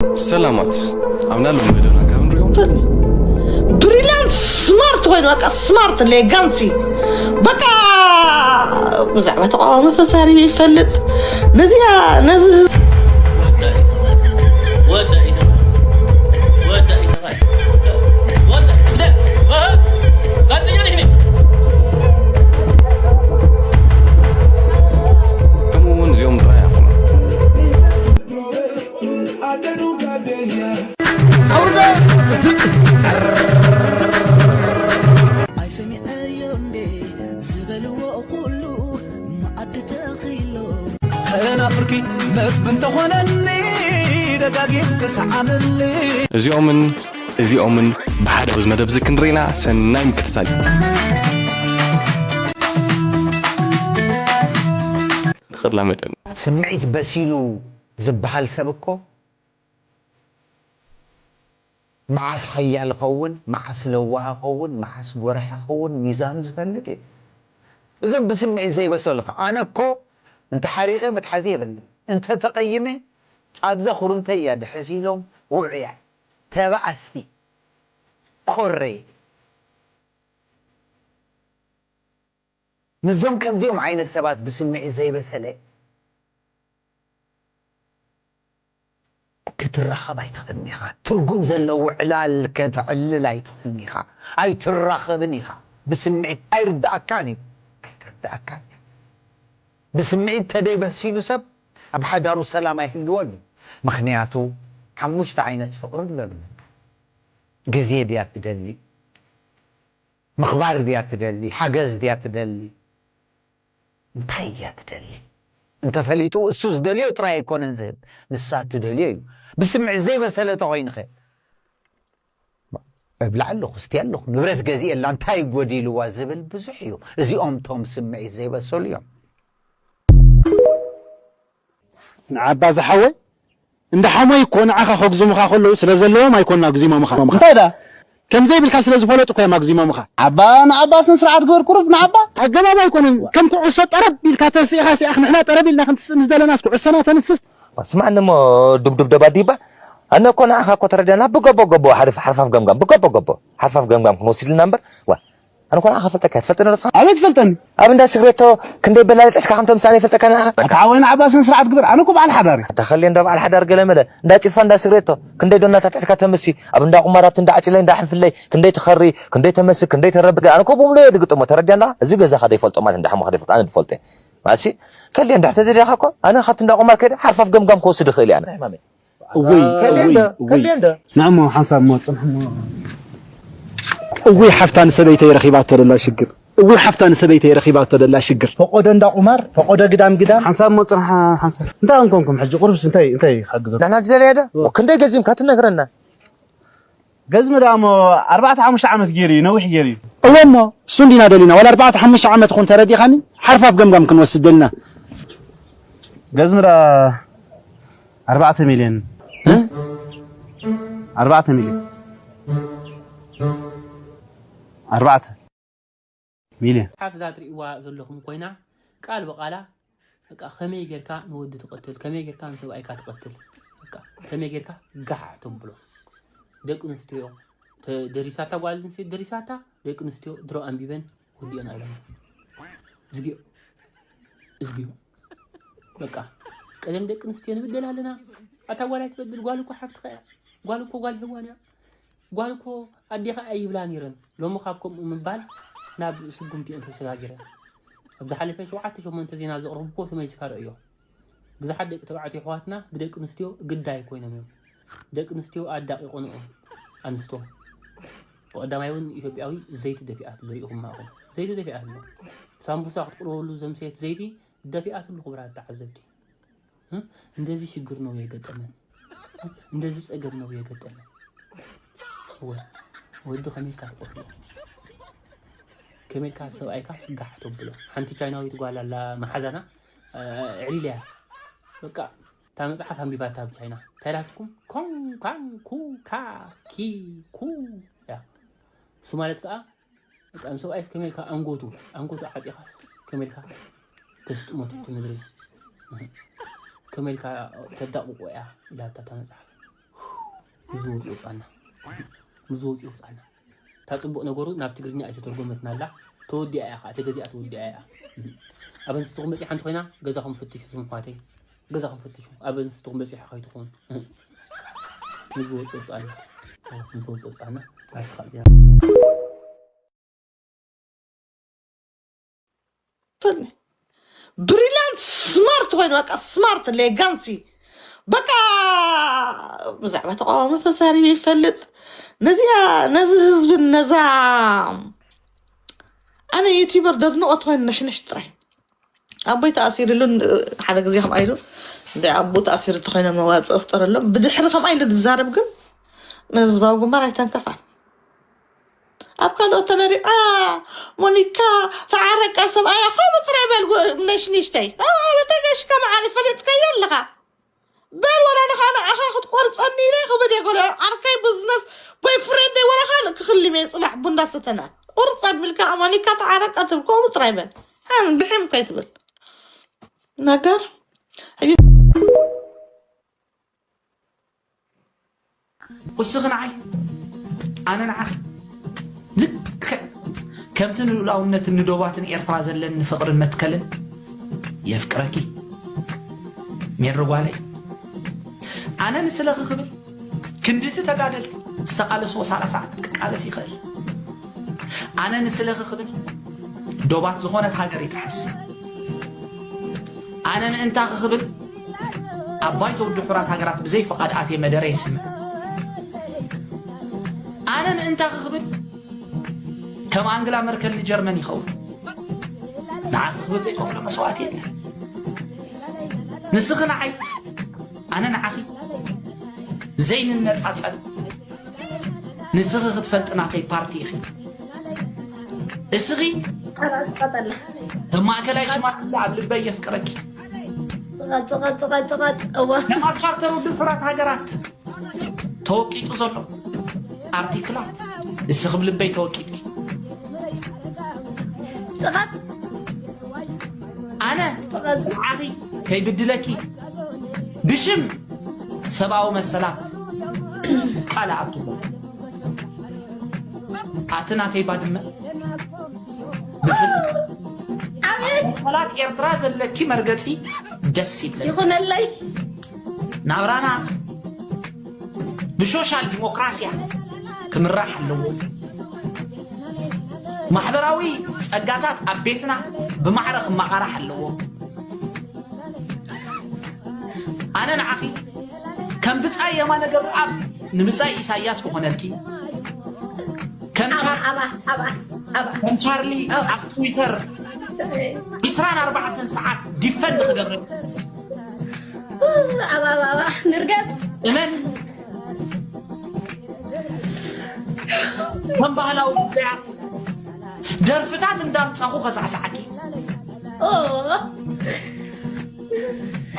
ሰላማት ኣብና ሎም መደብና ካብ ንሪኦ ብሪላንት ስማርት ኮይኑ በቃ ስማርት ሌጋንሲ በቃ ብዛዕባ ተቃዋሚ ተሳሪበ ይፈልጥ ነዚኣ ነዚ ከምኡ እውን እዚኦም ጥራይ ኣይኮኑን። ኣይሰሚዐዮ እንዴ ዝበልዎ ኩሉ መኣዲ ተኺሎ ተናፍርኪ መግቢ እንተኾነኒ ደጋጊም ክሰዓመኒ እዚኦምን እዚኦምን ብሓደ ኣብዚ መደብ እዚ ክንርኢና ሰናይ ምክትታል እዩ። ንኽላመደን ስምዒት በሲሉ ዝበሃል ሰብ እኮ መዓስ ሓያል ኸውን መዓስ ለዋህ ኸውን መዓስ ጎራሕ ኸውን ሚዛኑ ዝፈልጥ እዩ። እዞም ብስምዒት ዘይበሰሉ ከ ኣነ እኮ እንተ ሓሪቐ መትሓዚ የብለይ እንተ ተቐይመ ኣብዛ ኩርምተይ እያ ድሕዝ ኢሎም ውዑያት ተባኣስቲ ኮረይ ምስዞም ከምዚኦም ዓይነት ሰባት ብስምዒት ዘይበሰለ ክትራኸብ ኣይትኽእልን ኢኻ። ትርጉም ዘለዎ ዕላል ከተዕልል ኣይትኽእልን ኢኻ። ኣይትራኸብን ኢኻ። ብስምዒት ኣይርድኣካን እዩ። ኣይትርድኣካን እዩ። ብስምዒት ተደይበሲሉ ሰብ ኣብ ሓዳሩ ሰላም ኣይህልወሉ። ምኽንያቱ ሓሙሽተ ዓይነት ፍቕሪ ኣለሉ። ግዜ ድያ ትደሊ? ምኽባር ድያ ትደሊ? ሓገዝ ድያ ትደሊ? እንታይ እያ ትደሊ? እንተፈሊጡ እሱ ዝደልዮ ጥራይ ኣይኮነን ዝህብ፣ ንሳ እትደልዮ እዩ። ብስምዒት ዘይበሰለ ተኾይኑኸ? እብላ ኣለኹ፣ ስቲ ኣለኹ፣ ንብረት ገዚኤላ እንታይ ጎዲልዋ ዝብል ብዙሕ እዩ። እዚኦም ቶም ስምዒት ዘይበሰሉ እዮም። ንዓባ ዝሓወይ እንዳ ሓሞይ እኮ ንዓኻ ከግዝሙኻ ከለዉ ስለ ዘለዎም ኣይኮና ኣግዚሞምኻ። እንታይ ደኣ? ከም ዘይብልካ ስለ ዝፈለጡ እኮ እዮም ኣግዚሞምኻ። ዓባ ንዓባ ስነ ስርዓት ግበር ቁሩብ ንዓባ። ኣገባብ ኣይኮነን። ከም ኩዕሶ ጠረብ ኢልካ ተስኢኻ ሲኣኽ ንሕና ጠረብ ኢልና ክንትስእ ምስ ደለናስ ኩዕሶና ተንፍስ። ስማዕኒ እሞ ዱብዱብ ደባዲ ይባ ኣነ እኮ ንዓኻ እኮ ተረዲኣና ብገቦ ገቦ ሓርፍ ሓርፋፍ ገምጋም ብገቦ ገቦ ሓርፋፍ ገምጋም ክንወስድ ኢልና እምበር ዋ ኣነ እኮ ንዓኻ ፈልጠካ ትፈልጠኒ ዶ ንስኻ? ኣበይ ትፈልጠኒ? ኣብ እንዳ ስግሬቶ ክንደይ በላሊ ጥሕስካ ከም ተምሳኒ ይፈልጠካ ንዓኻ? ኣታ ሓወይ ንዓባ ስነ ስርዓት ግበር ኣነ እኮ በዓል ሓዳር እየ። ኣታ ከልየ እንዳ በዓል ሓዳር ገለ መለ እንዳ ጺድፋ እንዳ ስግሬቶ ክንደይ ዶና ተትሕዝካ ተምሲ ኣብ እንዳ ቁማር ኣብቲ እንዳ ዓጭለይ እንዳ ሕንፍለይ ክንደይ ትኸሪ ክንደይ ተመስክ ክንደይ ተረብግ ኣነ እኮ ብሙሉ እየ ዝግጥሞ ተረዲኣና እዚ ገዛኻ ደይፈልጦ ማለት እንዳ ሓሙኻ ደይፈልጦ ኣነ ዝፈልጦ እየ። ማሲ ከልየ እንድሕር ተዘይደኻ እኮ ኣነ ካብቲ እንዳ ቁማር ከይደ ሓርፋፍ ገምጋም ክወስድ ይኽእል እየ ኣነ። እውይ እውይ እውይ ንዕሞ ሓንሳብ እሞ ጽንሕሞ እውይ ሓፍታ ንሰበይተይ ረኺባቶ ደላ ሽግር እውይ ሓፍታ ንሰበይተይ ረኺባቶ ደላ ሽግር ፈቆዶ እንዳ ቁማር ፈቆዶ ግዳም ግዳም ሓንሳብ እሞ ጽንሓ ሓንሳብ እንታይ ኣንኮንኩም ሕጂ ቁርብስ እንታይ እንታይ ይሓግዞ ንሕና ዝደለየ ዶ ክንደይ ገዚምካ ትነግረና ገዝሚ ደኣ እሞ ኣርባዕተ ሓሙሽተ ዓመት ገይሩ እዩ ነዊሕ ገይሩ እዩ እወ እሞ እሱ እንዲና ደሊና ዋላ ኣርባዕተ ሓሙሽተ ዓመት ኹን ተረዲኻኒ ሓርፋፍ ገምጋም ክንወስድ ደልና ገዝሚ ደኣ ኣርባዕተ ሚልዮን ኣርባዕተ ሚልዮን ኣርባዕተ ሚልዮን። መጽሓፍ እዛ ትርእይዋ ዘለኹም ኮይና ቃል ብቓላ በቃ ከመይ ጌርካ ንወዲ ትቐትል ከመይ ጌርካ ንሰብኣይካ ትቐትል በቃ ከመይ ጌርካ ጋሕ ተብሎ ደቂ ኣንስትዮ ደሪሳታ ጓል ኣንስተይቲ ደሪሳታ ደቂ ኣንስትዮ ድሮ ኣንቢበን ወዲኦን ኣለና እዝጊኦ እዝጊኦ በቃ ቀደም ደቂ ኣንስትዮ ንብደል ኣለና ኣታ ጓል ኣይትበድል ጓል እኮ ሓፍትኻ እያ ጓል እኮ ጓል ሄዋን እያ ጓል እኮ ኣዴኻ እያ ይብላ ነይረን ሎሚ ካብ ከምኡ ምባል ናብ ስጉምቲ እየን ተሰጋጊረን ኣብ ዝሓለፈ ሸውዓተ ሸሞንተ ዜና ዘቕረብኩዎ ተመሊስካ ርእዮ ብዙሓት ደቂ ተባዕትዮ ኣሕዋትና ብደቂ ኣንስትዮ ግዳይ ኮይኖም እዮም ደቂ ኣንስትዮ ኣዳቒቖንኦም ኣንስቶ ብቐዳማይ እውን ኢትዮጵያዊ ዘይቲ ደፊኣ ትብሉ ርኢኹማ ኢኹም ዘይቲ ደፊኣ ኣሎ ሳምቡሳ ክትቅርበሉ ዘምሰየት ዘይቲ ደፊኣትሉ ክቡራት ተዓዘብቲ እንደዚህ ችግር ነው የገጠመን፣ እንደዚህ ጸገም ነው የገጠመን። ወዲ ከመይ ኢልካ ትቆፍሎ? ከመይ ኢልካ ሰብኣይካ ስጋሕ ተብሎ? ሓንቲ ቻይናዊት ጓል ኣላ መሓዛና ዕሊልያ በቃ እታ መጽሓፍ ኣንቢባታ ኣብ ቻይና እንታይ ኢላትኩም ኮን ካን ኩ ካ ኪ ኩ ያ እሱ ማለት ከዓ በቃ ንሰብኣይስ ከመይ ኢልካ ኣንጎቱ ኣንጎቱ ዓፂኻስ ከመይ ኢልካ ተስጥሞ ትሕቲ ምድሪ ከመይ ኢልካ ተዳቕቆ እያ ኢላታ እታ መፅሓፍ ምስ ዝወፅ ይውፃና። ምስ ዝወፅ ይውፃና። እታ ፅቡቕ ነገሩ ናብ ትግርኛ ኣይተተርጎመትናላ። ተወዲኣ እያ ከዓ፣ ተገዚኣ ተወዲኣ እያ። ኣብ ኣንስትኹም በፂሓ እንተኾይና ገዛኹም ፍትሹ፣ ስም ኣሕዋተይ። ገዛኹም ፍትሹ። ኣብ ኣንስትኹም በፂሑ ከይትኸውን። ምስ ዝወፅ ይውፃና። ምስ ዝወፅ ይውፃና። ኣብቲ ከዓ እዚኣ ብሪላንት ስማርት ኮይኑ፣ በቃ ስማርት ሌጋንሲ፣ በቃ ብዛዕባ ተቃዋሚ ተዛሪቡ ይፈልጥ። ነዚኣ ነዚ ህዝብን ነዛ ኣነ ዩቲበር ደድንቆት ኮይኑ ነሽነሽ ጥራይ። ኣቦይ ተኣሲርሉ፣ ሓደ ግዜ ከምኣ ኢሉ፣ እንደ ኣቦ ተኣሲሩ እንተኮይኖም መዋፅኦ ፍጠረሎም። ብድሕሪ ከምኣ ኢሉ ዝዛረብ ግን ንህዝባዊ ግንባር ኣይተንከፋን። ኣብ ካልኦት ተመሪዓ፣ ሞኒካ ተዓረቃ፣ ሰብኣያ ከምኡ ጥራይ በል። ነሽኒሽተይ ተገሽካ መዓር ይፈልጥከዮ ኣለኻ። በል ወላ ንኻ ንዓኻ ክትቆርፀኒ ኢለ ክብል እየ። ጎሎ ዓርከይ፣ ቢዝነስ፣ ቦይፍሬንደይ ወላ ካልእ ክኽልም እየ። ፅባሕ ቡንዳ ሰተና ቁርፀ ቢልካ ሞኒካ ተዓረቃ ትብል፣ ከምኡ ጥራይ በል። ኣን ብሕም ከይትብል ነገር። ሕጂ እስኺ ንዓይ ኣነ ንዓኺ ልክዕ ከምቲ ንልኡላውነትን ንዶባትን ኤርትራ ዘለኒ ፍቕርን መትከልን የፍቅረኪ ሜሪ ጓለይ። ኣነ ንስለኺ ክብል ክንድቲ ተጋደልቲ ዝተቓለስዎ ሰላሳ ዓመት ክቃለስ ይኽእል። ኣነ ንስለኺ ክብል ዶባት ዝኾነት ሃገር ይጥሕስ። ኣነ ምእንታኺ ክብል ኣብ ባይቶ ውድብ ሕቡራት ሃገራት ብዘይ ፍቓድ ኣትየ መደረ የስምዕ። ኣነ ምእንታኺ ክብል ከም ኣንግላ መርከል ንጀርመን ይኸውን። ንዓኺ ክብል ዘይከፍሎ መስዋእቲ የለን። ንስኺ ንዓይ፣ ኣነ ንዓኺ ዘይንነጻጸል። ንስኺ ክትፈልጢ ናተይ ፓርቲ ኢኺ። እስኺ ኣባል ትቐጠላ ከም ማእከላይ ሽማግለ ኣብ ልበይ የፍቅረኪ። ጽቐት ጽቐት ጽቐት ጽቐት እዋ ከም ኣብ ቻርተር ውድብ ሕቡራት ሃገራት ተወቂጡ ዘሎ ኣርቲክላት እስኺ ብልበይ ተወቂጥኪ። ጽቐት ኣነ ንዓኺ ከይብድለኪ ብሽም ሰብኣዊ መሰላት ቃል እኣቱ ኣለኹ። ኣቲ ናተይ ባድመ ብፍል ኣቤት መሰላት ኤርትራ ዘለኪ መርገጺ ደስ ይብለኒ። ይኹነለይ ናብራና ብሶሻል ዲሞክራሲያ ክምራሕ ኣለዎ። ማሕበራዊ ጸጋታት ኣብ ቤትና ብማዕረ ክመቓራሕ ኣለዎ። ኣነ ንዓኺ ከም ብጻይ የማነ ገብረኣብ ንብጻይ ኢሳያስ ክኾነልኪ ከም ኣባ ቻር- ኣባ ኣባ ኣባ ከም ቻርሊ ኣብ ትዊተር ዕስራን ኣርባዕተን ሰዓት ዲፈንድ ክገብር ኣባ ኣባ ኣባ ንርገጽ እመን ከም ባህላዊ ጉዳያት ደርፍታት እንዳምጻኹ ከሳዕሳዓኪ ኦ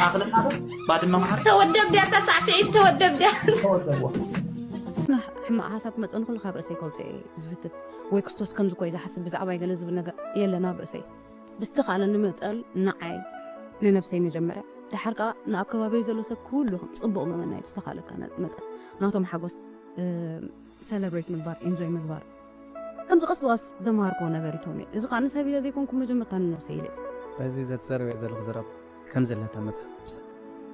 ኣኽለና ዶ ባድመ ማዕረ ተወደብ ድያ ተሳዕስዒት ተወደብ ድያ ተወደብዎ ሕማቕ ሓሳብ መፀን ኩሉ ካብ ርእሰይ ከውፅኦ እየ ዝፍትን። ወይ ክርስቶስ ከምዚ ኮይ ዝሓስብ ብዛዕባይ ገለ ዝብል ነገር የለን ኣብ ርእሰይ። ብዝተኻእለኒ መጠን ንዓይ ንነብሰይ መጀመርያ፣ ድሓር ከዓ ንኣብ ከባቢይ ዘሎ ሰብ ኩሉ ጽቡቕ ምምናይ ብዝተኻእለካ መጠን ናቶም ሓጎስ ሰለብሬት ምግባር፣ ኢንጆይ ምግባር። ከምዚ ቀስ ብቐስ ዘምሃርክዎ ነገር እዩ ቶሚ። እዚ ከዓ ንሰብ ኢለ ዘይኮንኩ መጀመርታ ንነብሰይ ኢለ። በዚ ዘትዘረበ ዘለኹ ዘረባ ከም ዘለታ መጽሓፍ ቅዱስ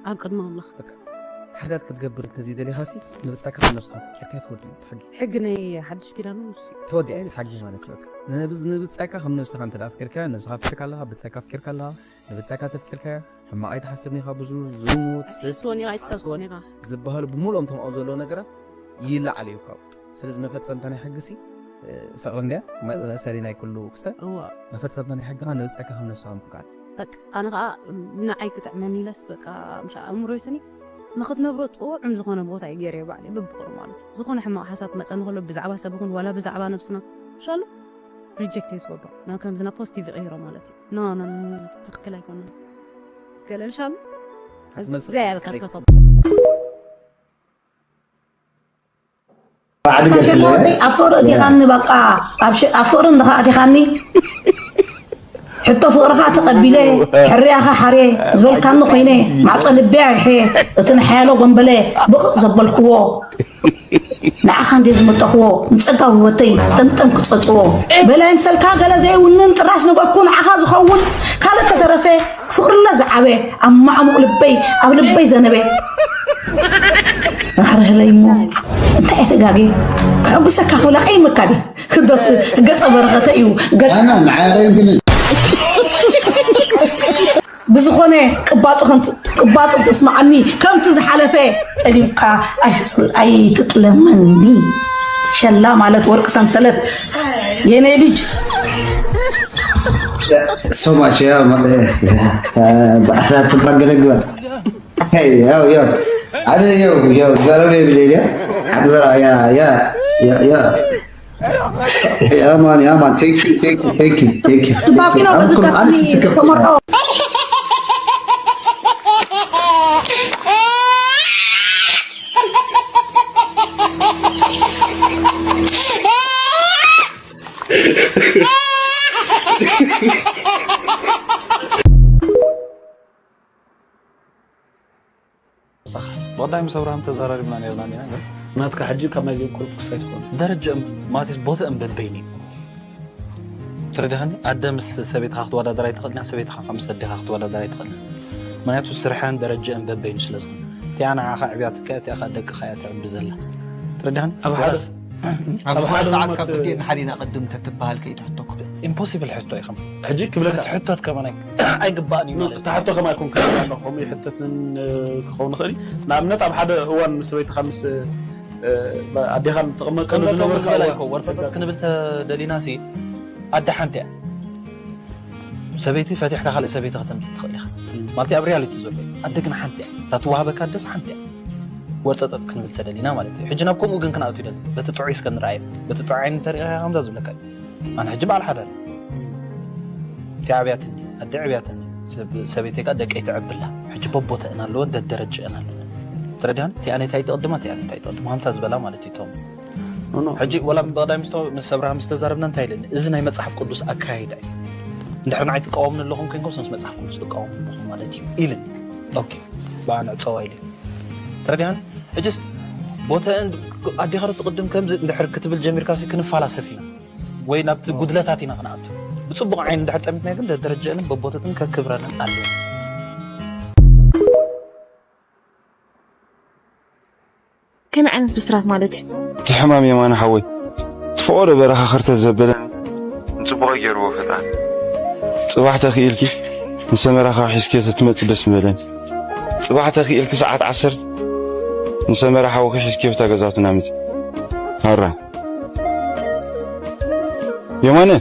ኣብ ቅድሚ ኣምላኽ ሓጢኣት ክትገብር እንተዘይደሊኻሲ ንብጻይካ ከም ነብስኻ ተፍቂርካዮ ትወድእ እዩ እቲ ሕጊ። ሕጊ ናይ ሓድሽ ኪዳን እውን ንሱ እዩ። ተወዲኣ እዩ እቲ ሓጊ ማለት እዩ። በቃ ንብዝ- ንብጻይካ ከም ነብስኻ እንተ ደኣ ኣፍቂርካዮ፣ ነብስኻ ኣፍቂርካ ኣለኻ፣ ብጻይካ ኣፍቂርካ ኣለኻ፣ ንብጻይካ ተፍቂርካዮ፣ ሕማቕ ኣይትሓስብን ኢኻ፣ ብዙ ዝሙት፣ ስስ፣ ኣይትሕስቦን ኢኻ፣ ኣይትጸብጾን ሓሶት ኢኻ። ዝበሃሉ ብምልኦም እቶም ኣብኡ ዘለዉ ነገራት ይለዓሉ እዮም ካብኡ። ስለዚ መፈጸምታ ናይ ሕጊሲ ፍቕሪ እንድያ፣ መ- መእሰሪ ናይ ኩሉ ክሰ እዋ መፈጸምታ ናይ ሕጊ ከዓ ንብጻይካ ከም ነብስኻ ምፍቃር። በቃ ኣነ ከዓ ንዓይ ክጥዕመኒ ኢለስ በቃ ምሽ ኣእምሮይ ስኒ ንክትነብሮ ጥዑም ዝኾነ ቦታ እዩ ገይረ ባዕለይ በብቑሩ ማለት እዩ። ዝኾነ ሕማቕ ሓሳብ ክመፀኒ ከሎ ብዛዕባ ሰብ ይኹን ዋላ ብዛዕባ ነብስና ሻሉ ሪጀክት እየ ዝገብሮ። ናብ ከምዚ ናብ ፖዚቲቭ ይቕይሮ ማለት እዩ። ኖ ኖ ኖ፣ እዚ ትክክል ኣይኮነን። ገለ ሻሉ ክትመልስ ዘያበካ ትፈቶ ኣፍቅሪ ዲኻኒ በቃ ኣብ ሽ- ኣፍቅሪ እንድኻ ኣቲኻኒ ሕቶ ፍቕርኻ ተቐቢለ፣ ሕርያኻ ሓርየ ዝበልካኒ ኮይነ፣ ማዕጾ ልበይ ኣይሕየ፣ እቲ ንሓያሎ ጎንበለ ብቕቕ ዘበልክዎ፣ ንዓኻ እንደ ዝመጠኽዎ፣ ንጸጋ ውህበተይ ጠምጠም ክጸጽዎ። በላይ ምሰልካ ገለ ዘይውንን፣ ጥራሽ ንገፍኩ ንዓኻ ዝኸውን፣ ካልእ ተተረፈ ፍቕርለ ዝዓበ፣ ኣብ ማዕሙቕ ልበይ፣ ኣብ ልበይ ዘነበ። ራህርህለይ እሞ፣ እንታይ እየ ተጋግየ? ክሕጉሰካ ክብለካ ይመካ ድየ? ክደስ ገጸ በረኸተ እዩ። ገጸ ኣና ንዓይ ግን ብዝኾነ ቅባጹ ከምቲ ቅባጹ ክትስምዓኒ ከምቲ ዝሓለፈ ጠሊምካ ኣይትጽል ኣይትጥለመኒ። ሸላ ማለት ወርቂ ሰንሰለት የኔ ልጅ። So much, yeah, man. Yeah, yeah. Uh, but I have to back the gun. Hey, yo, yo. I didn't, yo, yo, is that okay, Valeria? I'm gonna, yeah, yeah, yeah, yeah, yeah. Yeah, man, yeah, man. Thank you, thank you, thank you, thank you. Tobacco, you know, I'm because com- that's I'm me, sick of from our ብቐዳይ ምስ ኣብርሃም ተዘራሪብና ነርና ዲና ግን ናትካ ሕጂ ካብ ናይ ቁሩብ ክስታይ ትኾን ደረጃ ማለትስ ቦታ እምበበይኒ ትረዳኸኒ ኣደ ምስ ሰበይትኻ ክትወዳደር ኣይትኽእልና ሰበይትኻ ምስ ኣዴኻ ክትወዳደር ኣይትኽእልና ምክንያቱ ስርሐን ደረጃ እምበበይኑ ስለ ዝኾነ እቲኣ ንዓኻ ዕብያትካ እቲኣ ደቅኻ እያ ትዕቢ ዘላ ትረዳኸኒ ኣብ ሓደ ኣብ ሓደ ሰዓት ካብ ክልቲኤን ሓዲና ቅድም ተትበሃል ከይትሕተኩ ኢምፖሲብል ሕቶ ኢኹም ሕጂ ክብለካ ክትሕቶት ከማን ኣይግባእን እዩ ማለት ተሓቶ ከማይ ኮን ከማን ኣለኹም ይሕተትን ክኸውን ይኽእል እዩ ንኣብነት ኣብ ሓደ እዋን ምስ ሰበይትኻ ምስ ኣዴኻን ትቕመጠሉ ዝነበርካ እዋን ወርፀፀት ክንብል ተደሊና ሲ ኣደ ሓንቲ እያ ሰበይቲ ፈቲሕካ ካልእ ሰበይቲ ከተምፅእ ትኽእል ኢኻ ማለት ኣብ ሪያሊቲ ዘሎ ኣደ ግን ሓንቲ እያ እታ ትዋሃበካ ኣደስ ሓንቲ እያ ወርፀፀፅ ክንብል ተደሊና ማለት እዩ ሕጂ ናብ ከምኡ ግን ክንኣቱ ይደሊ በቲ ጥዑይ እስከ ንረኣዮ በቲ ጥዑይ ዓይኒ እንተሪእኻ ከምዛ ዝብለካ እዩ ኣነ ሕጂ በዓል ሓዳር እቲ ዓብያትኒ ኣደ ዕብያትኒ ሰበይተይ ከዓ ደቀይ ትዕብላ ሕጂ በቦተእን ኣለወን ደደረጅአን ኣለወን ተረዲሃን እቲኣነይ ታይ ትቕድማ እቲኣነይ ታይ ትቕድማ ከምታ ዝበላ ማለት እዩ ቶም ሕጂ ወላ ብቐዳይ ምስ ኣብርሃም ዝተዛረብና እንታይ ኢለኒ እዚ ናይ መፅሓፍ ቅዱስ ኣካይዳ እዩ እንድሕር ንዓይ ትቃወምኒ ኣለኹም ኮይንኩም ምስ መፅሓፍ ቅዱስ ትቃወሙ ኣለኹም ማለት እዩ ኢልን ኦኬ ብኣ ንዕፀዋ ኢሉ ተረዲሃን ሕጅስ ቦተአን ኣዴኻ ዶ ትቕድም ከምዚ እንድሕር ክትብል ጀሚርካ ሲ ክንፋላሰፍ ኢና ወይ ናብቲ ጉድለታት ኢና ክንኣቱ ብፅቡቕ ዓይን እንድሕር ጠሚትና ግን ደረጀአንን በቦተትን ከክብረንን ኣለዎ ከመይ ዓይነት ብስራት ማለት እዩ? እቲ ሕማም የማነ ሓወይ እቲ ፈቖዶ በረኻ ክርተት ዘበለኒ ንፅቡቐይ ገይርዎ ፈጣሪ። ፅባሕ ተኽኢልኪ ንሰመራ ካብ ሒዝክዮ ተትመፂ ደስ ምበለኒ። ፅባሕ ተኽኢልኪ ሰዓት ዓሰርተ ንሰመራ ሓውኺ ሒዝክዮ ብታ ገዛውትና ምፂ። ሃራ የማነ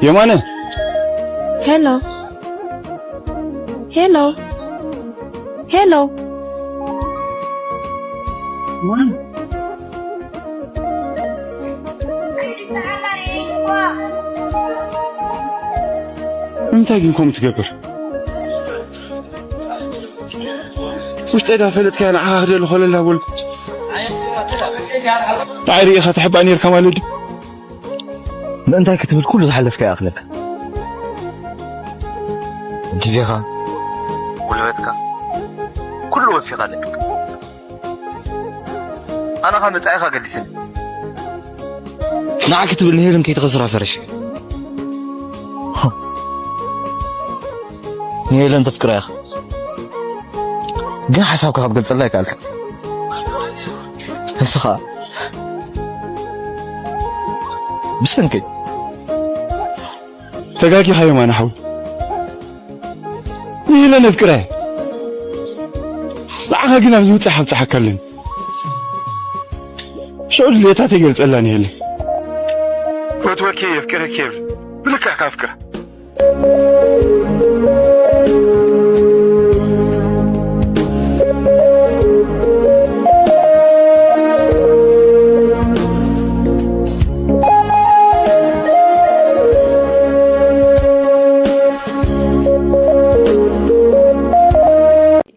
የማነ ሄሎ ሄሎ ሄሎ እንታይ ግን ከምኡ ትገብር ውሽጠይ ዳ ፈለጥካያ ንዓኻ ክደሊ ኮለላ በልኩ ንዓይ ርኢኻ ትሕባእ ነርካ ማለት ድዩ ምእንታይ ክትብል ኩሉ ዝሓለፍካ ይኣኽለካ ግዜኻ ጉልበትካ ኩሉ ወፊኻ ኣለካ ኣነኻ መጻኢኻ ገዲስኒ ንዓ ክትብል ንሄለን ከይትኸስራ ፈሪሕ ንሄለን ተፍቅራ ኢኻ ግን ሓሳብካ ክትገልጸላ ይከኣልካ ንስኻ ብሰንከይ ተጋጊኻ የማነ ሓው ንኢለ ነፍቅረ ንዓኻ ግን ኣብዚ ምብጻሕ ኣብጽሓካ ኣለኒ ሽዑ ድሌታ ተገልጸላ ንሄለ ፈትወኪ የፍቅረኪ የብል ብልክዕ ካፍቅራ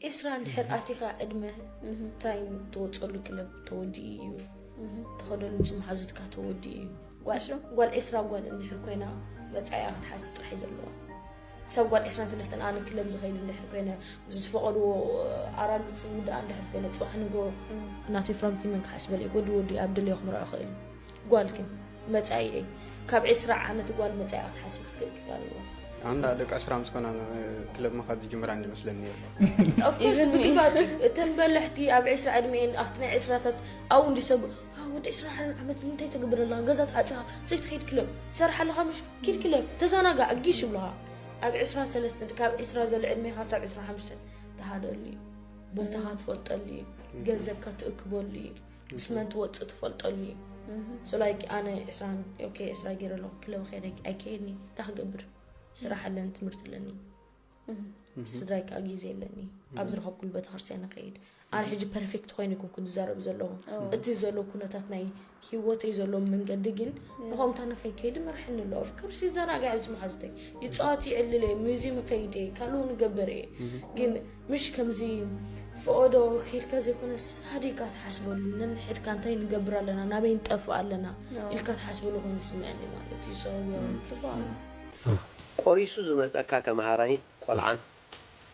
ዒስራ እንድሕር ኣቲኻ ዕድመ እንታይ ትወፀሉ ክለብ ተወዲኡ እዩ ተኸደሉ ምስ መሓዙትካ ተወዲኡ እዩ ጓል ዕስራ ጓል እንድሕር ኮይና መጻኢኣ ክትሓስብ ጥራሕ እዩ ዘለዋ። ክሳብ ጓል ዕስራን ሰለስተን ኣነ ክለብ ዝኸይድ እንድሕር ኮይነ፣ ምስ ዝፈቐድዎ ኣራግጽ ዝውድኣ እንድሕር ኮይነ፣ ጽባሕ ንግሆ ናተይ ፍራምቲ መን ክሓስበለይ፣ ወዲ ወዲ ኣብ ደለዮ ክምርዖ ክእል። ጓል ግን መጻኢኤይ፣ ካብ ዕስራ ዓመት ጓል መጻኢኣ ክትሓስብ ክትክእል ክእል ኣለዋ። ኣንዳ ደቂ ዕስራ ምስ ኮና ክለብ ምኻድ ዝጅምራ እንመስለኒ ነይሩ። Of course፣ Even me። ብግባቱ እተን በለሕቲ ኣብ ዕስራ ዕድሜኤን ኣብቲ ናይ ዕስራታት ኣብኡ እንዲ ሰብ፣ "ዋ፣ ወዲ ዕስራ ዓመት ንምንታይ ተገብር ኣለኻ? ገዛ ተዓጽኻ ዘይትኸይድ ክለብ ትሰርሕ ኣለኻ ምሽ? ኪድ ክለብ ተዘናጋዕ፣ ጊሽ" ይብሉኻ። ኣብ ዕስራ ሰለስተ ካብ ዕስራ ዘሎ ዕድሜኻ ክሳብ ዕስራ ሓሙሽተ ተሃደሉ እዩ። ቦታኻ ትፈልጠሉ እዩ። ገንዘብካ ትእክበሉ እዩ። ምስ መን ትወጽእ ትፈልጠሉ እዩ። So like ኣነ ዕስራን፣ ኦኬ፣ ዕስራ ገይረ ኣለኹ፣ ክለብ ከይደ ኣይከይድኒ፣ እንታይ ክገብር? ስራሕ ኣለኒ፣ ትምህርቲ ኣለኒ። ስድራይ ከዓ ግዜ ኣለኒ። ኣብ ዝረኸብኩሉ ቤተክርስትያን እኸይድ። ኣነ ሕጂ ፐርፌክት ኮይነ ይኮንኩ ዝዛረብ ዘለኹ። እቲ ዘሎ ኩነታት ናይ ህይወተይ ዘሎ መንገዲ ግን ንኸምታ ንኸይከይድ መርሐኒ ኣሎ። Of course ይዘናጋዕ ምስ መሓዙተይ። ይጻወት ይዕልል እየ፣ ሙዚየም እኸይድ እየ፣ ካልኡ ንገብር እየ። ግን ምሽ ከምዚ ፈቐዶ ከይድካ ዘይኮነስ ሃዲእካ ትሓስበሉ፣ ነንሕድካ እንታይ ንገብር ኣለና፣ ናበይ ንጠፍእ ኣለና ኢልካ ትሓስበሉ ኮይኑ ይስምዐኒ ማለት እዩ። So፣ ጽቡቕ። ቆሪሱ ዝመጸካ ተመሃራይ ቆልዓ፣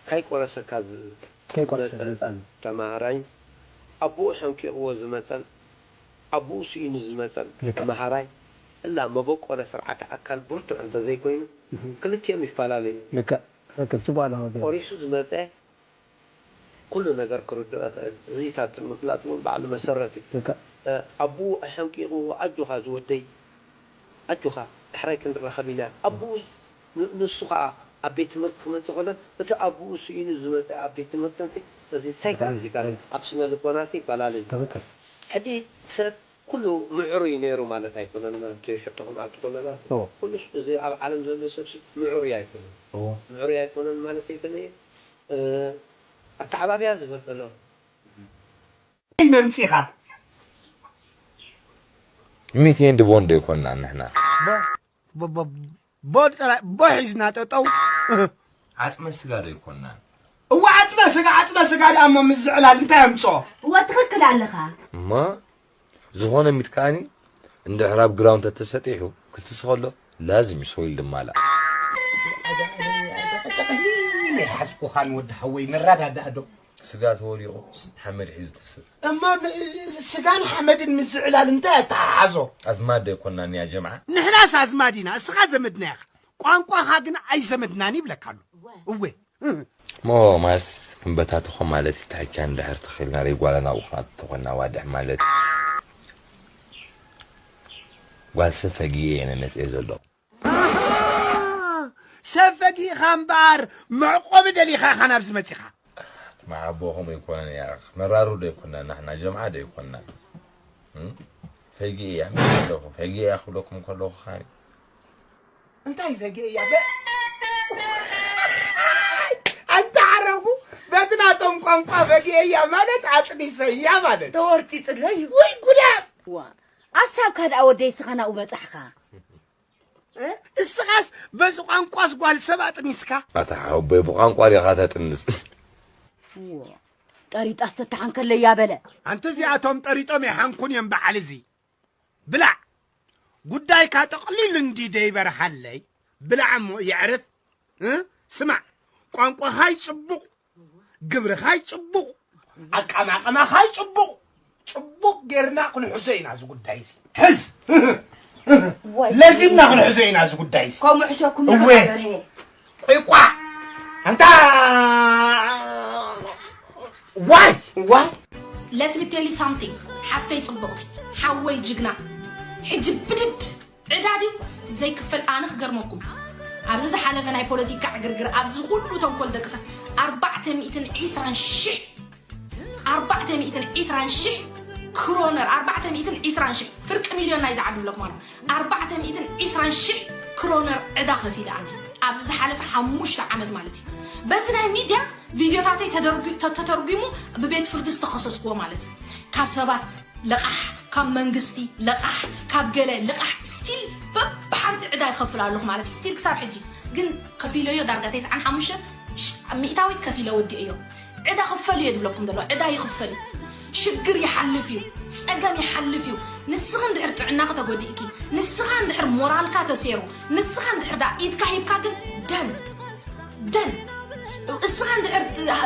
ካይቆረሰካ ዝ-፣ ከይቆረሰ ዝመጸ ዝመጸ። ተመሃራይ፣ ኣቦኡ ሐንቂቕዎ ዝመጸን ኣቦኡ ስኢኑ ዝመጸን ልክዕ። ተመሃራይ፣ እላ መበቆለ ስርዓተ ኣካል ብርቱዕ እንተዘይኮይኑ፣ እህ። ክልቲኦም ይፈላለዩ። ልክዕ፣ ልክዕ፣ ጽቡቕ ኣለኻ ግን። ቆሪሱ ዝመጸ ኩሉ ነገር ክርድኦ ይኽእል። እዚታት ምፍላጥ እውን ባዕሉ መሰረት እዩ። ልክዕ። እ፣ ኣቦኡ ኣሐንቂቑዎ፣ "ኣጆኻ ዝወደይ፣ ኣጆኻ፣ ዳሕራይ ክንራኸብ ኢና።" ኣቦኡ ን-፣ ንሱ ኸዓ ኣብ ቤት ትምህርቲ ክመጽእ ከሎ፣ እቲ ኣቦኡ ስኢኑ ዝመጸ ኣብ ቤት ትምህርቲ፣ እዚ ሳይኮሎጂካል፣ ኣብ ስነ ልቦና ይፈላለ እዩ። ትኽክል። ሕጂ ሰብ ኩሉ ምዕሩይ ነይሩ ማለት ኣይኮነን፣ ማለት ሕቶ ክንኣቱ ከለና፣ እዎ። ኩሉ እዚ ኣብ ዓለም ዘሎ ሰብ ምዕሩይ ኣይኮነን። እዎ። ምዕሩይ ኣይኮነን ማለት ኣይኮነን። እ፣ ኣተዓባብያ ዝበደሎ። መምጺኻ። ሚት ኤንድ ቦንድ ኣይኮንናን ንሕና። ቦ-፣ ቦ-፣ ቦ-፣ ቦድ ጥራይ፣ ቦ ሒዝና ጠጠው። ዓጽመ ስጋ ዶ ኣይኮንናን? እዋ፣ ዓጽመ ስጋ፣ ዓጽመ ስጋ ደኣ እሞ ምስ ዝዕላል እንታይ ኣምጽኦ? እዋ፣ ትኽክል ኣለኻ። እሞ ዝኾነ ሚት ከኣኒ እንድሕር ኣብ ግራውንድ ተተሰጢሑ ክትስኸሎ ላዝም እዩ ሶይል ድማላ። ናይ ሓዝኩኻን ወዲ ሓወይ ንረዳዳእ ዶ? ስጋ ተወዲቑ ሓመድ ሒዙ ትስእ። እማ ብ-፣ ስጋን ሓመድን ምስ ዝዕላል እንታይ ኣተሓሓዞ? ኣዝማድ ዶ ኣይኮንናን ያ ጀምዓ? ንሕናስ ኣዝማድ ኢና፣ እስኻ ዘመድና ኢኻ። ቋንቋኻ ግን ኣይዘመድናን ይብለካ ኣሎ። እወ። እሞ ማስ ክንበታተኾ ማለት እዩ። ታኪያ እንድሕር ተኺልና ሬ ጓላ ናብኡ ክንኣቱ ተኾንና ዋድሕ ማለት እዩ። ጓል ሰብ ፈጊኤ እየ ነመጽኤ ዘሎ። ኣሃ! ሰብ ፈጊእኻ እምበኣር መዕቆቢ ደሊኻ ኢኻ ናብዚ መጺኻ። መሓቦ ከምኡ ኣይኮነን እያ። መራሩ ዶ ኣይኮንናን ንሕና ጀምዓ ዶ ኣይኮንናን? እም? ፈጊኤ እያ ምስ ኣለኹ፣ ፈጊኤ እያ ክብለኩም ከለኹ ኸኣ እንታይ ፈጊኤ እያ? በ-፣ ኣንታ ዓረቡ በቲ ናቶም ቋንቋ ፈጊኤ እያ ማለት ኣጥኒሰ እያ ማለት። ተወርጢጥለይ። ወይ ጉዳ! ዋ፣ ኣሳብካ ደኣ ወደይ ስኻ ናብኡ በጻሕኻ። እ? እስኻስ በዚ ቋንቋስ ጓል ሰብ ኣጥኒስካ? ኣታ ሓወቦይ ብቋንቋ ዲኻ ተጥንስ? ዎ፣ ጠሪጣስ ተተሓንከለያ በለ። ኣንቲ እዚኣቶም ጠሪጦም ይሓንኩን እዮም በዓል እዚ። ብላዕ። ጉዳይካ ጠቕሊሉ እንዲ ደይበርሃለይ። ብላዕ እሞ የዕርፍ። እ? ስማዕ፣ ቋንቋኻ ይጽቡቕ። ግብርኻ ይጽቡቕ፣ ኣቀማቕማኻ ይጽቡቕ። ጽቡቕ ጌርና ክንሕዞ ኢና እዚ ጉዳይ እዚ። ሕዝ! ወይ ለዚምና ክንሕዞ ኢና እዚ ጉዳይ እዚ። ከምኡ ሕሸኩም እወ። ንኽበር፣ ሄ። ቆይ ቋዕ! ኣንታ ዋይ! ዋይ! Let me tell you something፣ ሓፍተይ ጽብቕቲ፣ ሓወይ ጅግና፣ ሕጂ ብድድ ዕዳ ድዩ ዘይክፈል? ኣነ ክገርመኩም፣ ኣብዚ ዝሓለፈ ናይ ፖለቲካ ዕግርግር፣ ኣብዚ ኩሉ ተንኮል ደቂ ሰባት፣ ኣርባዕተ ሚእትን ዕስራን ሽሕ፣ ኣርባዕተ ሚእትን ዕስራን ሽሕ ክሮነር፣ ኣርባዕተ ሚእትን ዕስራን ሽሕ፣ ፍርቂ ሚልዮን ናይ ዝዓዲ ብለኩም ኣሎ፣ ኣርባዕተ ሚእትን ዕስራን ሽሕ ክሮነር ዕዳ ከፊለ ኣነ ኣብዚ ዝሓለፈ ሓሙሽተ ዓመት ማለት እዩ። በዚ ናይ ሚድያ ቪድዮታተይ ተደርጉ-፣ ተ-፣ ተተርጉሙ ብቤት ፍርዲ ዝተኸሰስኩዎ ማለት እዩ። ካብ ሰባት ልቓሕ፣ ካብ መንግስቲ ልቓሕ፣ ካብ ገለ ልቓሕ፣ ስቲል በብሓንቲ ዕዳ ይኸፍል ኣለኹ ማለት ስቲል ክሳብ ሕጂ። ግን ከፊለዮ ዳርጋ ተስዓን ሓሙሽተ ሚእታዊት ከፊለ ወዲኤዮ። ዕዳ ክፈል እየ ዝብለኩም ዘሎ፣ ዕዳ ይኽፈል እዩ። ሽግር ይሓልፍ እዩ፣ ጸገም ይሓልፍ እዩ። ንስኻ እንድሕር ጥዕናኻ ተጎዲእኪ፣ ንስኻ እንድሕር ሞራልካ ተሴሩ፣ ንስኻ እንድሕር ደኣ ኢድካ ሂብካ ግን ደን፣ ደን። እስኻ እንድሕር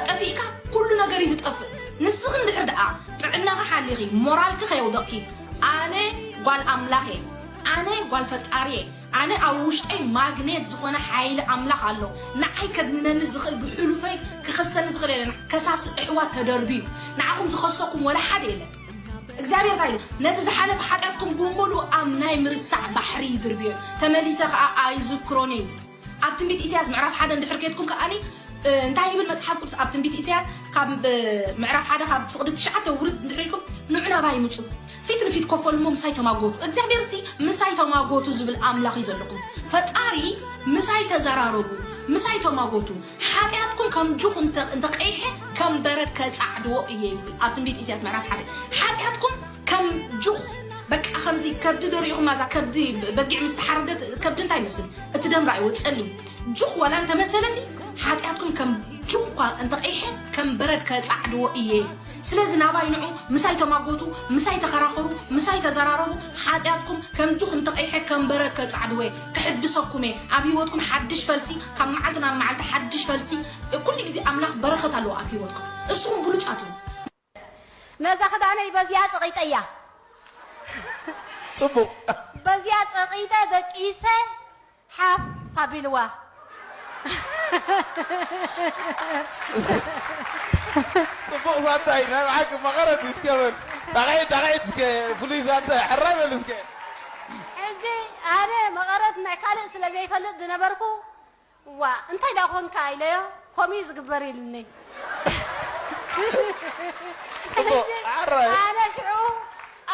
ጠፊእካ ኩሉ ነገር እዩ ዝጠፍእ። ንስኺ እንድሕር ደኣ ጥዕናኺ ሓሊኺ፣ ሞራልኪ ከየውደቕኪ፣ ኣነ ጓል ኣምላኽ እየ፣ ኣነ ጓል ፈጣሪ እየ፣ ኣነ ኣብ ውሽጠይ ማግኔት ዝኾነ ሓይሊ ኣምላኽ ኣሎ። ንዓይ ከድንነኒ ዝኽእል፣ ብሕሉፈይ ክኸሰኒ ዝኽእል የለን። ከሳሲ ኣሕዋት ተደርብዩ፣ ንዓኹም ዝኸሰኩም ወላ ሓደ የለን። እግዚኣብሔር እንታይ ኢሉ? ነቲ ዝሓለፈ ሓጢኣትኩም ብምሉእ ኣብ ናይ ምርሳዕ ባሕሪ ይድርብዮ፣ ተመሊሰ ኸኣ ኣይዝክሮን እየ ዝብል። ኣብ ትንቢት ኢሳያስ ምዕራፍ ሓደ እንድሕር ኬድኩም ከኣኒ፣ እ፣ እንታይ ይብል መጽሓፍ ቅዱስ? ኣብ ትንቢት ኢሳያስ ካብ፣ እ፣ ምዕራፍ ሓደ ካብ ፍቕዲ ትሽዓተ ውርድ እንድሕር ኢልኩም፣ "ንዑ ናባይ ምጹ፣ ፊት ንፊት ኮፍ በሉ እሞ ምሳይ ተማጎቱ።" እግዚኣብሔር ሲ "ምሳይ ተማጎቱ" ዝብል ኣምላኽ እዩ ዘለኩም። ፈጣሪ "ምሳይ ተዘራረቡ፣ ምሳይ ተማጎቱ፣ ሓጢኣትኩም ከም ጁኽ እንተ-፣ እንተቐይሐ ከም በረድ ከጻዕድዎ እየ" ይብል ኣብ ትንቢት ኢሳያስ ምዕራፍ ሓደ። ሓጢኣትኩም ከም ጁኽ፣ በቃ ከምዚ ከብዲ ዶ ርኢኹማ? እዛ ከብዲ በጊዕ ምስ ተሓረደት ከብዲ እንታይ ይመስል? እቲ ደም ራእይዎ ጸሊም። ጁኽ ዋላ እንተመሰለሲ፣ ሓጢኣትኩም ከም ጁኽ እኳ እንተቐይሐ፣ ከም በረድ ከጻዕድዎ እየ። ስለዚ ናባይ ንዑ፣ ምሳይ ተማጎቱ፣ ምሳይ ተኸራኸሩ፣ ምሳይ ተዘራረቡ። ሓጢኣትኩም ከም ጁኽ እንተቐይሐ፣ ከም በረድ ከጻዕድዎ እየ። ክሕድሰኩም እየ። ኣብ ህይወትኩም ሓድሽ ፈልሲ፣ ካብ መዓልቲ ናብ መዓልቲ ሓድሽ ፈልሲ። ኩሉ ግዜ ኣምላኽ በረኸት ኣለዎ ኣብ ህይወትኩም። እስኹም ብሉጻት ኢኹም። ነዛ ክዳነይ በዚኣ ጸቒጠያ። ጽቡቕ። በዚኣ ጸቒጠ ደቂሰ ሓፍ ኣቢልዋ። ጽቡቕ ዛንታ እዩ። ናይ ብሓቂ መቐረት እዩ። እስከ በል። ጣቕዒት፣ ጣቕዒት እስከ ፍሉይ ዛንታ እዩ። ሕራይ በል እስከ። ሕጂ ኣነ መቐረት ናይ ካልእ ስለ ዘይፈልጥ ዝነበርኩ፣ "ዋ፣ እንታይ ደኣ ኾንካ?" ኢለዮ። "ከምኡ እዩ ዝግበር" ኢሉኒ። ጽቡቕ፣ ሕጂ ኣራይ። ኣነ ሽዑ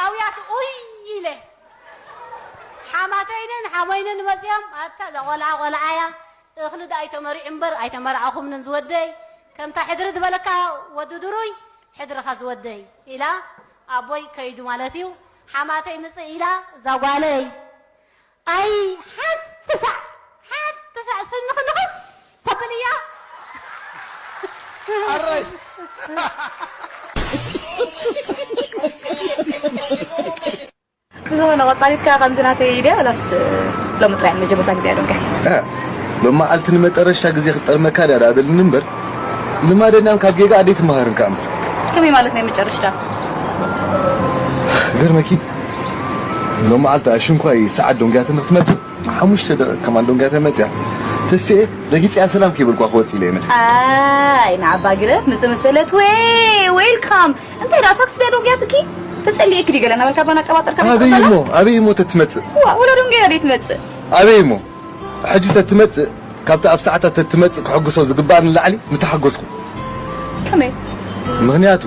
ኣውያት ኡይ ኢለ። ሓማተይንን ሓሞይንን መጺኦም፣ "ኣታ እዛ ቖልዓ ቖልዓ እያ፣ እኽሊ ደኣ ኣይተመሪዑ እምበር ኣይተመርዓኹምንን ዝወደይ፣ ከምታ ሕድሪ ዝበለካ ወዲ ድሩይ ሕድርኻ ዝወደይ" ኢላ፣ ኣቦይ ከይዱ ማለት እዩ። ሓማተይ ምጽእ ኢላ፣ "እዛ ጓለይ" ኣይ፣ ሓንቲ ሳዕ፣ ሓንቲ ሳዕ ስንኺ ንኽስ ተብልያ። ኣረይ። ብዝኾነ፣ ቀጻሊት ከኣ ከምዚ ናተይ ድያ፣ ወላስ ሎሚ ጥራይ መጀመርታ ግዜ ዶንካ? እ፣ ሎሚ መዓልቲ ንመጠረሽታ ግዜ ክጠርመካ ድያ ደኣ በልኒ እምበር፣ ልማደኛን ካብ ጌጋ ኣደይ ትመሃርን ከኣ እምበር። ከመይ ማለት ናይ መጨረሽታ? ገርመኪ፣ ሎም መዓልቲ ኣሽንኳይ ሰዓት ዶንግያ ትምህርቲ መጽእ፣ ሓሙሽተ ደቂቕ ከማን ዶንግያ ተመጽያ። ተስኤ ረጊጽያ ሰላም ከይበልኳ ክወጽእ ኢለ እየ መጽእ። ኣይ፣ ንዓባ ግደፍ፣ ምጽእ ምስ በለት፣ ወይ፣ ዌልካም። እንታይ ደኣ፣ ታክሲ ድያ ዶንግያትኪ? ተጸሊኤኪ ድዩ ገለ እናበልካ ባና ኣቀባጠርካ ኣበይ ትኸተላ? እሞ፣ ኣበይ እሞ ተትመጽእ? ዋ፣ ወላ ዶንግያ ድያ ትመጽእ? ኣበይ እሞ? ሕጂ ተትመጽእ፣ ካብቲ ኣብ ሰዓታት ተትመጽእ ክሕጉሶ ዝግባእ ንላዕሊ ምተሓጎስኩ። ከመይ? ምኽንያቱ፣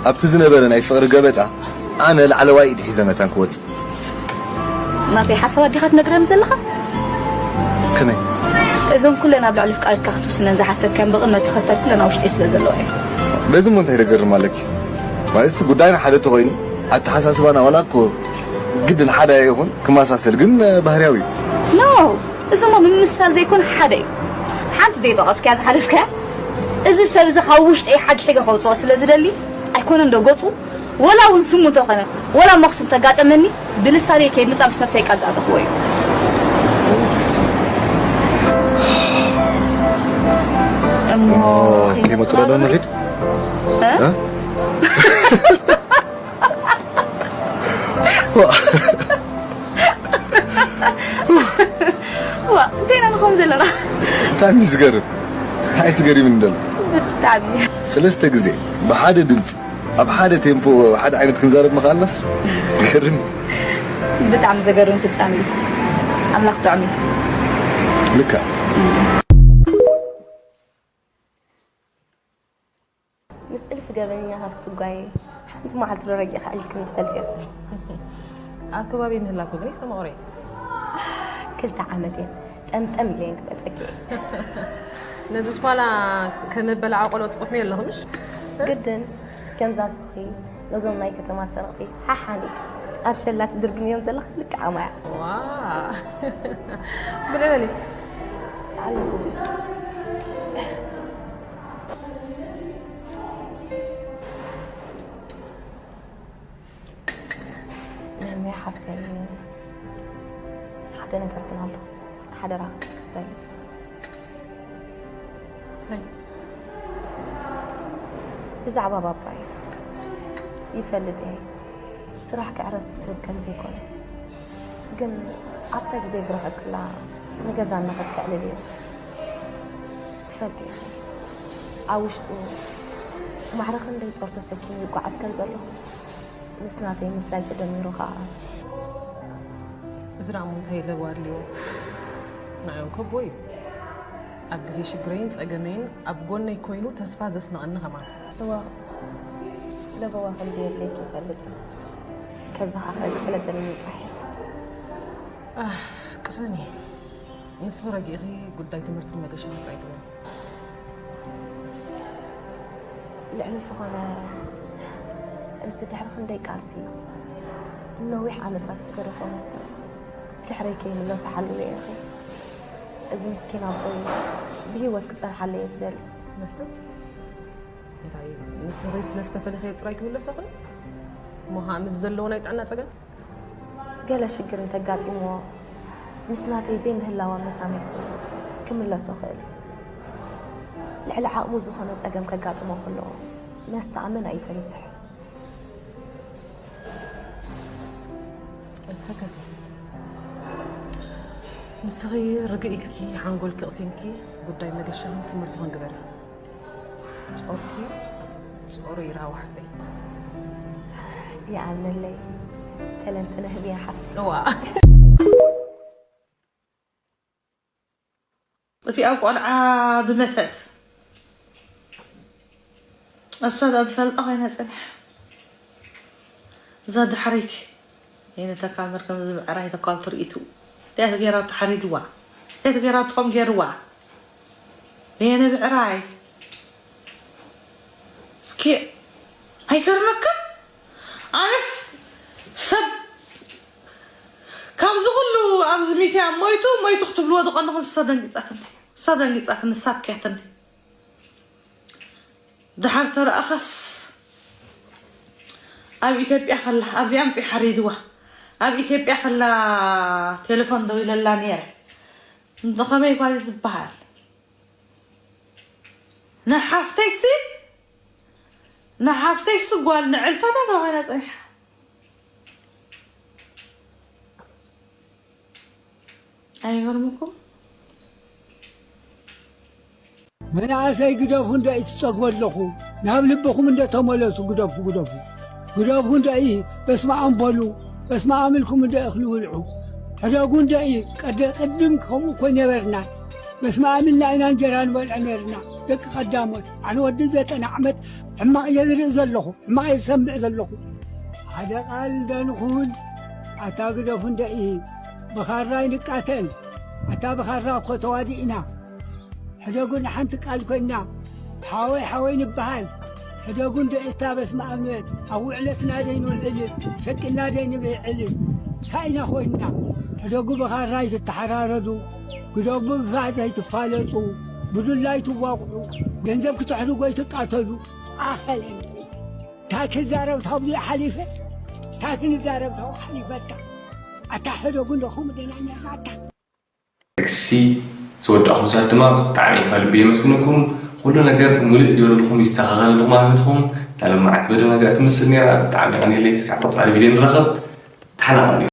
ኣብቲ ዝነበረ ናይ ፍቕሪ ገበጣ፣ ኣነ ላዕለዋይ ኢድ ሒዘ መታን ክወጽእ። ናተይ ሓሳባት ዲኻ ትነግረኒ ዘለኻ? ከመይ? እዞም ኩለን ኣብ ልዕሊ ፍቃሪትካ ክትውስነን ዝሓሰብካን ብቕድመ ተኸተል ኩለን ኣብ ውሽጢ ስለ ዘለዋ እየ። በዚ እሞ እንታይ ደገርም ኣለኪ? ማለትስ ጉዳይና ሓደ ተኾይኑ፣ ኣተሓሳስባና ዋላ እኮ ግድን ሓደ ኣይኹን፣ ክመሳሰል ግን ባህርያዊ እዩ። ኖ! እዚ እሞ ምምስሳል ዘይኮነ ሓደ እዩ። ሓንቲ ዘይጠቐስካያ ዝሓለፍካያ፣ እዚ ሰብ እዚ ካብ ውሽጠይ ሓግሒገ ከውፅኦ ስለ ዝደሊ፣ ኣይኮነን ዶ ገፁ? ወላ እውን ስሙ እንተኾነ፣ ወላ መኽሱ እንተጋጠመኒ፣ ብልሳነይ ከይምጻእ ምስ ነብሰይ ቃል ዝኣተኽዎ እዩ። እሞ ኦ፣ ከይመጹ ከይመጹ ዶ ዶ ንኺድ? እ? እ? ዋ። ዋ፣ እንታይ ኢና ንኸውን ዘለና? ብጣዕሚ እዩ ዝገርም። እንታይ ዝገርም እንደሎ? ብጣዕሚ። ሰለስተ ግዜ ብሓደ ድምፂ፣ ኣብ ሓደ ቴምፖ፣ ሓደ ዓይነት ክንዛረብ ምኽኣልናስ? ይገርም። ብጣዕሚ ዘገርም ፍጻሜ እዩ። ኣምላኽ ጥዑም እዩ። ልክዕ። ምስ እልፊ ገበነኛታት ክትጓየ ሓንቲ መዓልቲ ዶ ረጊእኻ ዕሊልክኒ ትፈልጢ ኢኺ? ኣብ ከባቢ ምህላኩ ግን ይስተማቕሮ እየ። ክልተ ዓመት እየን ጠምጠም ኢለ እየን ክመፀኪ እየ። ነዚ ስኳላ ከም መበላዓ ቆሎ ትጥሕሚ ኣለኹ ምሽ? ግድን ከምዛ ስኺ ነዞም ናይ ከተማ ሰረቕቲ ሓሓኒት ኣብ ሸላ ትድርግምዮም ዘለኺ ልክዕ ኣማያ። ዋ! ብልዕሊ። ኣለኹ። ናይ ሓፍተይ ሓደ ነገር ግን ኣሎ፣ ሓደራ ክትደሊ። ብዛዕባ ባባይ ይፈልጥ እየ፣ ስራሕ ከዕረፍቲ ዝህብ ከም ዘይኮነ። ግን ኣብታ ግዜ ዝረኸብክላ ንገዛና ክትክዕልል እዩ። ትፈልጢ ኢኺ፣ ኣብ ውሽጡ ማዕረ ክንደይ ጾር ተሰኪሙ ይጓዓዝ ከም ዘሎ። ምስ ናተይ ምፍላይ ተደሚሩ ኸኣ። እዚ ደኣ እሞ እንታይ ለበዋ ኣድልዎ? ንዓይ እንኮ ኣቦይ እዩ። ኣብ ግዜ ሽግረይን ጸገመይን ኣብ ጎነይ ኮይኑ ተስፋ ዘስነቐኒ ከማን። እዋ፣ ለበዋ ከም ዘየድልየኪ ይፈልጥ እየ። ከዘኻኽረኪ ስለ ዘለኒ ጥራሕ እየ። ኣህ፣ ቅሰኒ። ንስኺ ረጊእኺ ጉዳይ ትምህርትኺ መገሻኺ ጥራይ ግበሪ። ልዕሊ ዝኾነ፣ እዚ ድሕሪ ክንደይ ቃልሲ፣ ነዊሕ ዓመታት ዝገደፎ መስተ ድሕረይ ከይምለሶ ሓልዮ ኢኺ። እዚ ምስኪን ኣቦይ ብህይወት ክጸንሓለይ እየ ዝደሊ። መስተ? እንታይ፣ ንስኺ ስለ ዝተፈለኽዮ ጥራይ ክምለሶ ይኽእል? እሞ ኸኣ ምስ ዘለዎ ናይ ጥዕና ጸገም? ገለ ሽግር እንተጋጢምዎ፣ ምስ ናተይ ዘይምህላዋ መሳሚሱ ክምለሶ ይኽእል። ልዕሊ ዓቕሙ ዝኾነ ጸገም ከጋጥሞ ከሎ፣ መስተ ኣመና እዩ ዘብዝሕ። ኣይትሰከፊ። ንስኺ ርግእ ኢልኪ፣ ሓንጎልኪ ኣቕሲንኪ፣ ጉዳይ መገሻኽን ትምህርትኽን ግበሪ። ጾርኪ ጾሩ ይርሃው ሓፍተይ። ይኣምነለይ፣ ተለንትነ ህብያ ሓፍተይ። እዋ። እቲኣ ቆልዓ ብመተት እሳ ዶ ትፈልጣ ኮይና ጸኒሓ። እዛ ዳሕረይቲ የነ ተካል መርከም እዚ ብዕራይ ተካል ትርኢቱ። እንታይ ገይራ ተሓሪድዋ? እንታይ ገይራ ትኾም ገይርዋ? የነ ብዕራይ። እስኪ ኣይገርመካ? ኣነስ ሰብ ካብዚ ኩሉ ኣብዚ ሚትያ ሞይቱ ሞይቱ ክትብልዎ ዝቐንኹም እሳ ደንጊጻትኒ። እሳ ደንጊጻትኒ፣ እሳ ኣብክያትኒ። ደሓር ተረኣኻስ ኣብ ኢትዮጵያ ከላ ኣብዚኣ ኣምጺኡ ሓሪድዋ። ኣብ ኢትዮጵያ ከላ ቴሌፎን ደዊለላ ነይረ። እንተ ኸመይ ጓል ትበሃል? ንሓፍተይሲ ንሓፍተይሲ ጓል ንዕልታታ ተባሂላ ጸኒሓ። ኣይገርምኩም? መናእሰይ ግደፉ እንዶ እዩ ትጸግቡ ኣለኹ። ናብ ልብኹም እንዶ ተመለሱ፣ ግደፉ፣ ግደፉ። ግደፉ እንዶ እዩ፣ በስመ ኣብ በሉ፣ በስመ ኣብ ኢልኩም እንዶ እኽሊ ብልዑ። ሕደጉ እንዶ እዩ፣ ቀደ-፣ ቅድም ከምኡ እኮ ነበርና። በስመ ኣብ ኢልና ኢና እንጀራ ንበልዕ ነርና። ደቂ ቀዳሞት፣ ኣነ ወዲ ዘጠና ዓመት ሕማቕ እየ ዝርኢ ዘለኹ፣ ሕማቕ እየ ዝሰምዕ ዘለኹ። ሓደ ቃል እንዶ ንኹን፣ ኣታ ግደፉ እንዶ እዩ፣ ብኻራ ይንቃተል። ኣታ ብኻራ እኮ ተዋዲእና። ሕደጉ ንሓንቲ ቃል ኮይና፣ ሓወይ ሓወይ ንበሃል። ሕደጉ እንዶ እታ በስመ ኣብ ንበል። ኣብ ውዕለትና ደይንውዕልን፣ ሸቂልና ደይንብዕልን። እንታይ ኢና ኮይንና? ሕደጉ ብኻራ ኣይትተሓራረዱ፣ ግደጉ ብፋዝ ኣይትፋለጡ፣ ብዱላ ኣይትዋቕዑ፣ ገንዘብ ክተሕድጉ ኣይትቃተሉ። ኣኸለን። እንታይ ክዛረብ ታብሉ ሓሊፈ? እንታይ ክንዛረብ ታብኡ ሓሊፈታ? ኣታ ሕደጉ እንዶ ከምኡ ደይና እኛ ኣታ። ጥቅሲ ዝወዳእኹም ሰባት ድማ ብጣዕሚ ካብ ልቢ የመስግነኩም። ኩሉ ነገር ሙሉእ ይበለልኩም፣ ይስተኻኸለልኩም ማለት ነትኹም። እታ ለማዓት በደና እዚኣ ትመስል ነይራ። ብጣዕሚ የቐንየለይ። እስካብ ቀጻሊ ቪድዮ ንራኸብ። ተሓናቐሉ።